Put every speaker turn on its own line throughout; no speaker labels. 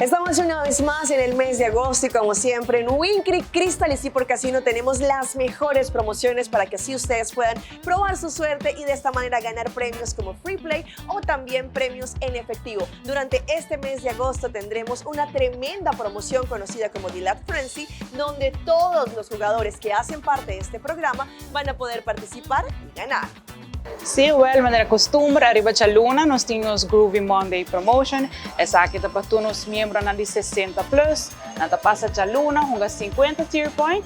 Estamos una vez más en el mes de agosto y, como siempre, en Wind Creek Crystal y Seaport Casino tenemos las mejores promociones para que así ustedes puedan probar su suerte y de esta manera ganar premios como Free Play o también premios en efectivo. Durante este mes de agosto tendremos una tremenda promoción conocida como Delight Frenzy, donde todos los jugadores que hacen parte de este programa van a poder participar y ganar.
Si, well, manera costumbre, ariba dialuna nos tin Groovy Monday Promotion. Esaki ta pa tur nos miembronan di 60 plus. Nan ta pasa dialuna, hunga 50 tier point.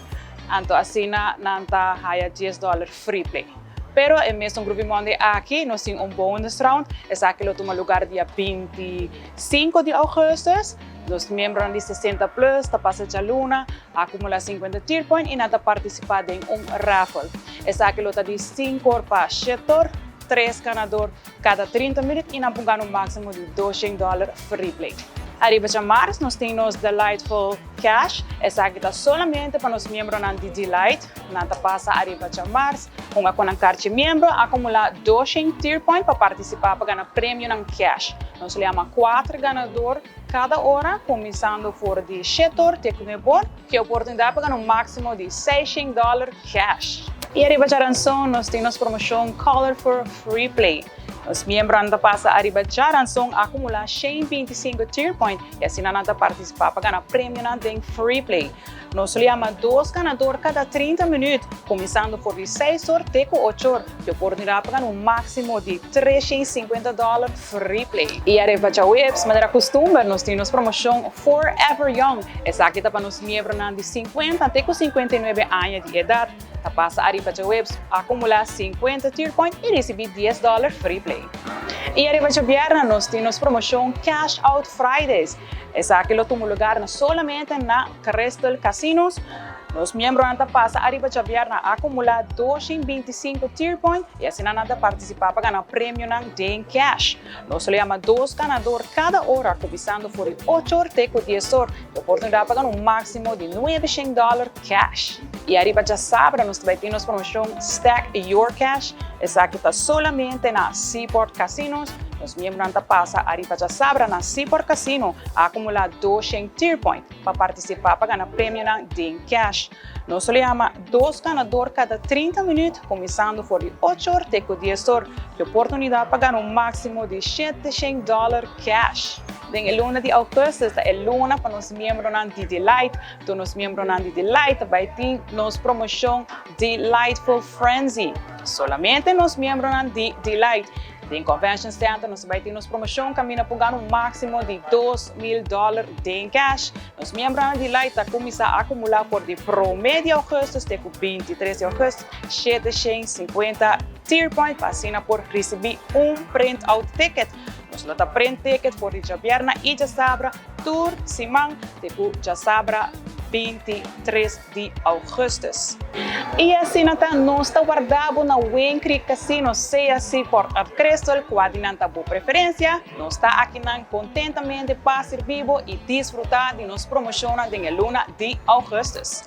Anto asina nan ta haya $10 free play. Pero e mesun Groovy Monday aki, nos tin un bonus round. Esaki lo tuma luga dia 25 di augustus. Nos miembronan di 60 plus ta pasa dialuna, acumula 50 tier point y nan ta participa den un raffle. Esaki lo ta di 5 or pa 7 or, 3 ganado cada 30 minuut y nan por gana un maximo di $200 free play. Ariba diamars nos tin Delightful Cash. Esaki ta solamente pa nos miembronan di Delight. Nan ta pasa ariba diamars, hunga cu nan carchi miembro, acumula 200 tier point pa participa pa gana premio na cash. Nos ta yama 4 ganado cada ora, cuminsando for di 7 or te cu or, cu oportunidad pa gana un maximo di $600 cash. Y ariba diaranson nos tin promocion Colorful Free Play. Nos miembronan ta pasa ariba diaranson, acumula 125 tier point y asina nan ta participa pa gana premio den Free Play. Nos ta yama dos ganado cada 30 minuut, cuminsando for di 6 or te 8 or, cu oportunidad pa gana un maximo di $350 free play. Y ariba diahuebs, manera costumbre, nos tin promocion Forever Young. Esaki ta pa nos miembronan di 50 te 59 aña di edad. Ta pasa ariba diahuebs, acumula 50 tier point y ricibi $10 free play. Y ariba diabierna nos tin promocion Cash Out Fridays. Esaki lo tuma luga solamente na Crystal Casinos. Nos miembronan ta pasa ariba diabierna, acumula 225 tier point y asina nan ta participa pa gana premio den cash. Nos ta yama dos ganado cada ora, cuminsando for di 8 or te 10 or, oportunidad pa gana un maximo di $900 cash. Y ariba diasabra nos tambe tin promocion Stack Your Cash. Esaki ta solamente na Seaport Casinos. Nos miembronan ta pasa ariba diasabra na Seaport Casino, acumula 200 tier point pa participa pa gana premio den cash. Nos ta yama dos ganado cada 30 minuut, cuminsando for di 8 or te 10 or, cu oportunidad pa gana un maximo di $700 cash. Den luna di augustus, e luna pa nos miembronan di Delight, anto nos miembronan di Delight bay tin nos promocion Delightful Frenzy. Solamente nos miembronan di Delight. Den Convention Center, nos bay tin nos promocion caminda pa gana un maximo di $2,000 den cash. Nos miembronan di Delight ta cuminsa acumula for di 1 di augustus te 23 di augustus, 750 tier point pa asina por ricibi un print out ticket. Nos ta print ticket for di diabierna y diasabra tur siman te diasabra 23 di augustus. Y asina ta, nos ta warda bo na Wind Creek Casino, sea Seaport of Crystal, cual ta bo preferencia. Nos ta aki contentamente pa sirbi bo y disfruta di nos promocion den luna di augustus.